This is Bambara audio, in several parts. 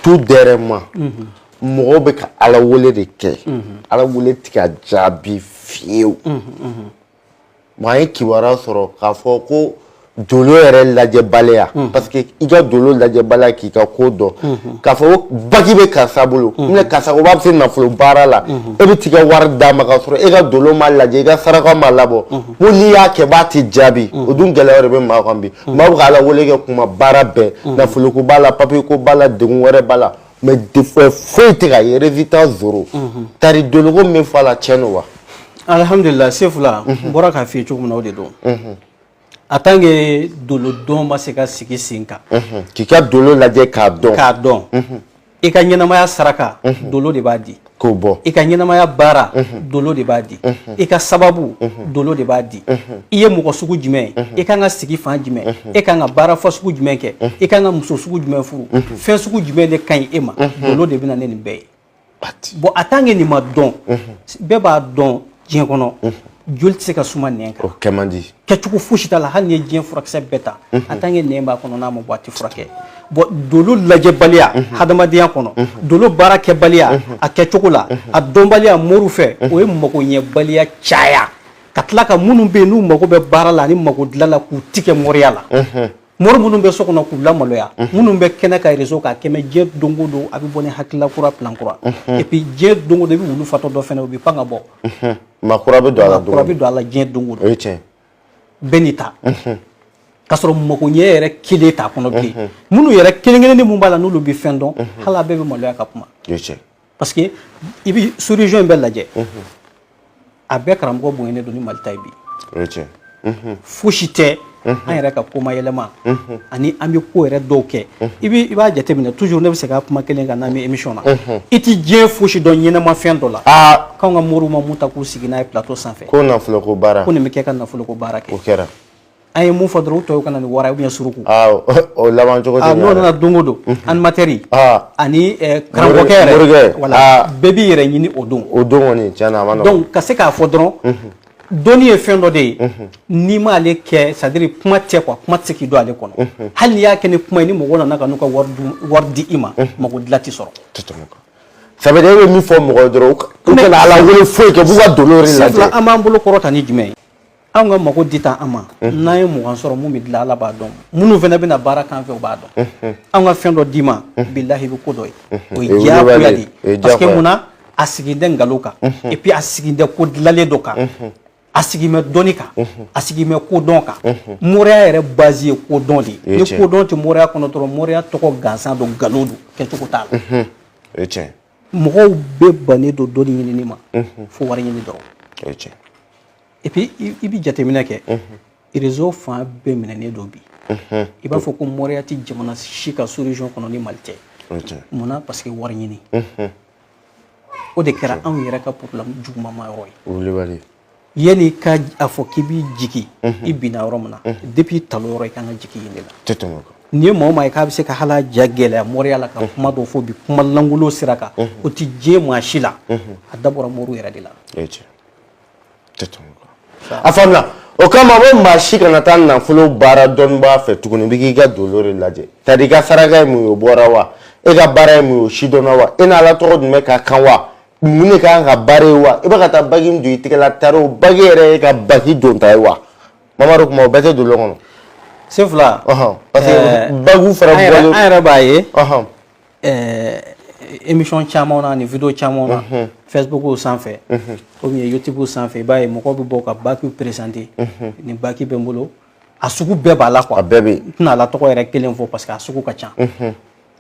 Tout dernièrement, mɔgɔw bɛ ka Ala wele de kɛ, Ala wele tɛ ka jaabi fiyewu. Bon, an ye kibaruya sɔrɔ k'a fɔ ko dolo yɛrɛ lajɛbaliya, parce que i ka dolo lajɛbaliya k'i ka ko dɔn k'a fɔ ko baki bɛ karisa bolo, n karisa ko b'a bɛ se nafolo baara la, e bɛ t'i ka wari d'a ma k'a sɔrɔ e ka dolo ma lajɛ, i ka saraka ma labɔ, ko n'i y'a kɛ b'a tɛ jaabi. O dun gɛlɛya de bɛ maa kan bi. Maa bɛ ka Ala wele kɛ kuma baara bɛɛ, nafoloko b'a la, papier ko b'a la, degun wɛrɛ b'a la, mais foyi tɛ ka ye, résultat zéro. Tari doloko min bɛ fɔ a la, tiɲɛ don wa? Alhamdulillah, Sefula, n bɔra k'a f'i ye cogo min na, o de don. En tant que dolo dɔn ma se ka sigi sen kan, k'i ka dolo lajɛ k'a dɔn, k'a dɔn, i ka ɲɛnamaya saraka, dolo de b'a di. K'o bɔ. I ka ɲɛnamaya baara, dolo de b'a di. I ka sababu, dolo de b'a di. I ye mɔgɔ sugu jumɛn ye, i kan ka sigi fan jumɛn, e kan ka baara fasugu jumɛn kɛ, i kan ka muso sugu jumɛn furu, fɛn sugu jumɛn de ka ɲi e ma, dolo de bɛ na ne nin bɛɛ ye. Bon, en tant que nin ma dɔn, bɛɛ b'a dɔn diɲɛ kɔnɔ, joli tɛ se ka suma nɛn kan. O kɛ man di. Kɛcogo fosi t'a la. Hali n'i ye diɲɛ furakisɛ bɛɛ ta, en tant que nɛn b'a kɔnɔ, n'a ma bɔ, a tɛ furakɛ. Bon, dolo lajɛbaliya hadamadenya kɔnɔ, dolo baara kɛbaliya a kɛcogo la, a dɔnbaliya moriw fɛ, o ye magoɲɛbaliya caya, ka tila ka minnu bɛ yen n'u mago bɛ baara la ani mago dilan la, k'u tigɛ moriya la. Mori minnu bɛ so kɔnɔ, k'u lamaloya. Minnu bɛ kɛnɛ ka réseau k'a kɛmɛ, diɲɛ don o don a bɛ bɔ ni hakilila kura, plan kura. Et puis diɲɛ don o don, i bɛ wulu fatɔ dɔ fɛnɛ, o bɛ pan ka bɔ. Maa kura bɛ don a la. Maa kura bɛ don a la diɲɛ don o don. O ye tiɲɛ. Bɛɛ n'i ta, k'a sɔrɔ magoɲɛ yɛrɛ kelen t'a kɔnɔ bilen. Minnu yɛrɛ kelen kelenni mun b'a la, n'olu bɛ fɛn dɔn, hali a bɛɛ bɛ maloya ka kuma. O ye tiɲɛ. Parce que i bɛ sous-région in bɛɛ lajɛ, a bɛɛ karamɔgɔ bonyanen don ni Mali ta ye bi. O ye tiɲɛ. Fosi tɛ an yɛrɛ ka koma yɛlɛma ani an bɛ ko yɛrɛ dɔw kɛ. I b'a jateminɛ toujours, ne bɛ se ka kuma kelen kan n'an bɛ émission na, i ti diɲɛ fosi dɔn ɲɛnɛmafɛn dɔ la k'anw ka moriw ma mun ta k'u sigi n'a ye plateau sanfɛ. Ko nafolo ko baara. Ko nin bɛ kɛ ka nafolo ko baara kɛ. O kɛra. An ye mun fɔ dɔrɔn, u tɔw ka na ni wara ye ou bien suruku. O laban cogo tɛ. N'o nana don o don, animateur ani karamɔgɔkɛ yɛrɛ, morikɛ, voilà, bɛɛ b'i yɛrɛ ɲini o don. O don kɔni, tiɲɛ na, a ma nɔgɔn. Donc ka se k'a fɔ dɔrɔn, dɔnni ye fɛn dɔ de ye, n'i m'ale kɛ, c'est à dire kuma tɛ quoi, kuma tɛ se k'i don ale kɔnɔ. Hali n'i y'a kɛ ni kuma ye, ni mɔgɔw nana ka n'u ka wari dun, wari di i ma, mago dilan tɛ sɔrɔ. Tɛ tɛmɛ o kan. Ça veut dire e bɛ min fɔ mɔgɔ ye dɔrɔn, u kana Ala wele foyi kɛ, u b'u ka dolo de Sabula lajɛ. An b'an bolo kɔrɔ ta ni jumɛn ye? Anw ka mago di ta an ma, n'an ye 20 sɔrɔ, mun bɛ dilan, Ala b'a dɔn. Minnu fana bɛna baara k'an fɛ, u b'a dɔn. Anw ka fɛn dɔ d'i ma, bilahi, i bɛ ko dɔ ye, o ye O ye diyagoya wulibali de ye. O ye ye, parce que diyagoya. munna a sigin tɛ nkalon kan, et puis a sigin tɛ ko dilanlen dɔ kan, a sigin bɛ dɔnni kan, a sigin bɛ kodɔn kan. Moriya yɛrɛ base ye kodɔn de ye. O ye Ni tiɲɛ. kodɔn tɛ moriya kɔnɔ dɔrɔn, moriya tɔgɔ gansan don, nkalon don, kɛcogo t'a la. O ye tiɲɛ. Mɔgɔw bɛɛ bannen don dɔnni ɲinini ma, fo wari ɲini dɔrɔn. O ye tiɲɛ. Et puis i bi jateminɛ kɛ, réseau fan bɛɛ minɛnen don bi. I b'a fɔ ko moriya tɛ jamana si ka sous région kɔnɔ ni Mali tɛ. O ye tiɲɛ. Munna? Parce que wari ɲini, o de kɛra anw yɛrɛ ka problème juguman yɔrɔ ye. Wulibali. Yanni ka a fɔ k'i b'i jigi, i binna yɔrɔ min na, depuis talo yɔrɔ, i kan ka jigin yen de la. Tɛ tɛmɛ o kan. N'i ye maa o maa ye k'a bɛ se ka hali a ja gɛlɛya moriya la, ka kuma dɔ fɔ bi, kuma lankolon sira kan, o tɛ diɲɛ maa si la, a dabɔra moriw yɛrɛ de la. O ye tiɲɛ. Tɛ tɛmɛ o kan. A faamuna. O kama ko maa si kana taa nafolo baara dɔnnibaa fɛ tuguni, bi k'i ka dolo de lajɛ. C'est-à-dire i ka saraka ye mun ye, o bɔra wa? E ka baara ye mun ye, o sidɔnna wa? E n'Ala tɔgɔ dun bɛ ka kan wa? Mun de kan ka baara ye wa? I bɛ ka taa bagi min don i tɛgɛ la, tari o bagi yɛrɛ ye ka bagi don ta ye wa? Mamadu, kuma o bɛɛ tɛ dolo kɔnɔ. Sefula. Parce que bagu fana an yɛrɛ bɔlen. An yɛrɛ b'a ye émission caman na ni vidéo caman na, Facebook sanfɛ ou bien YouTube sanfɛ, i b'a ye mɔgɔw bɛ bɔ ka bakiw présenter. Nin baki bɛ n bolo, a sugu bɛɛ b'a la quoi. A bɛɛ bɛ yen. N tɛna a la tɔgɔ yɛrɛ kelen fɔ parce que a sugu ka ca.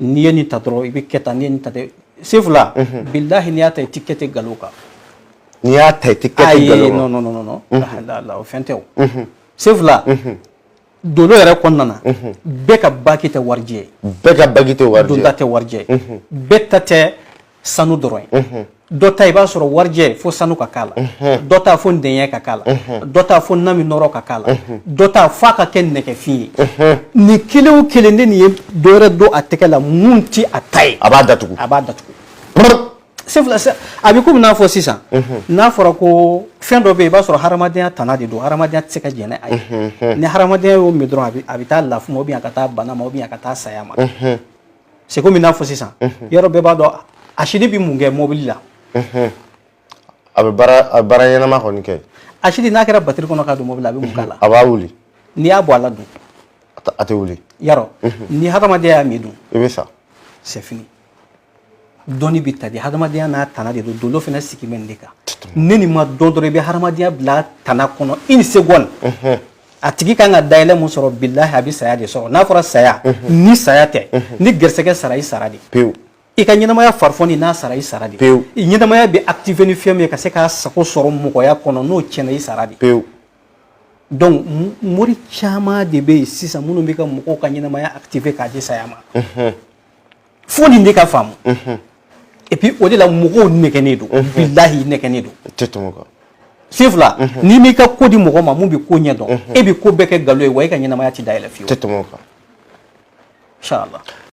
N'i ye nin ta dɔrɔn, i bɛ kɛ tan. N'i ye nin ta ten, Sefula, bilahi, n'i y'a ta, i ti kɛ ten nkalon kan. N'i y'a ta, i tɛ kɛ ten Ayi. nkalon kan. Non, non, non, non, la la, o fɛn tɛ. O Sefula, dolo yɛrɛ kɔnɔna na, bɛɛ ka baki tɛ warijɛ ye. Bɛɛ ka bagi tɛ warijɛ. Donda tɛ warijɛ ye, bɛɛ ta tɛ sanu dɔrɔn ye. Dɔ ta, i b'a sɔrɔ warijɛ fo sanu ka k'a la, dɔ ta fo ndɛɲɛ ka k'a la, dɔ ta fo nami nɔrɔ ka k'a la, dɔ ta f'a ka kɛ nɛgɛfin ye. Nin kelen o kelen, ne nin ye dɔ wɛrɛ don a tɛgɛ la mun ti a ta ye. A b'a datugu. A b'a datugu. Sefula, a bɛ komi n'a fɔ sisan, n'a fɔra ko fɛn dɔ bɛ yen, i b'a sɔrɔ hadamadenya tana de don, hadamadenya tɛ se ka jɛn n'a ye. Ni hadamadenya y'o min dɔrɔn, a bɛ taa lafu ma, ou bien a ka taa bana ma, ou bien a ka taa saya ma. C'est comme i n'a fɔ sisan, yɔrɔ bɛɛ b'a dɔn acide bɛ mun kɛ mobili la. A bɛ baara ɲɛnama kɔni kɛ. Acide, n'a kɛra batiri kɔnɔ ka don mobili la, a bɛ mun k'a la? A b'a wuli. N'i y'a bɔ a la dun? A tɛ wuli. Yarɔ, ni hadamadenya y'a min dun? I bɛ sa. C'est fini. Dɔnni bɛ ta de, hadamadenya n'a tana de don. Dolo fana sigi bɛ nin de kan. Ne nin ma dɔn dɔrɔn, i bɛ hadamadenya bila tana kɔnɔ une seconde, a tigi kan ka dayɛlɛ mun sɔrɔ, bilahi, a bɛ saya de sɔrɔ. N'a fɔra saya, ni saya tɛ, ni gɛrɛsɛgɛ sara, i sara de. Pewu. I ka ɲɛnamaya farifoni n'a sara, i sara de. Pewu. I ɲɛnamaya bɛ activer ni fɛn min ye ka se k'a sago sɔrɔ mɔgɔya kɔnɔ, n'o tiɲɛna, i sara de. Pewu. Donc mori caman de bɛ yen sisan minnu bɛ ka mɔgɔw ka ɲɛnamaya activer k'a di saya ma. Fo nin de ka faamu. Et puis o de la mɔgɔw nɛgɛnnen don, bilahi, nɛgɛnnen don. I tɛ tɛmɛ o kan. Sen fila, n'i m'i ka ko di mɔgɔ ma mun bɛ ko ɲɛ dɔn, e bɛ ko bɛɛ kɛ nkalon ye wa, e ka ɲɛnamaya ti dayɛlɛ I fiyewu. tɛ tɛmɛ o kan. Inchallah.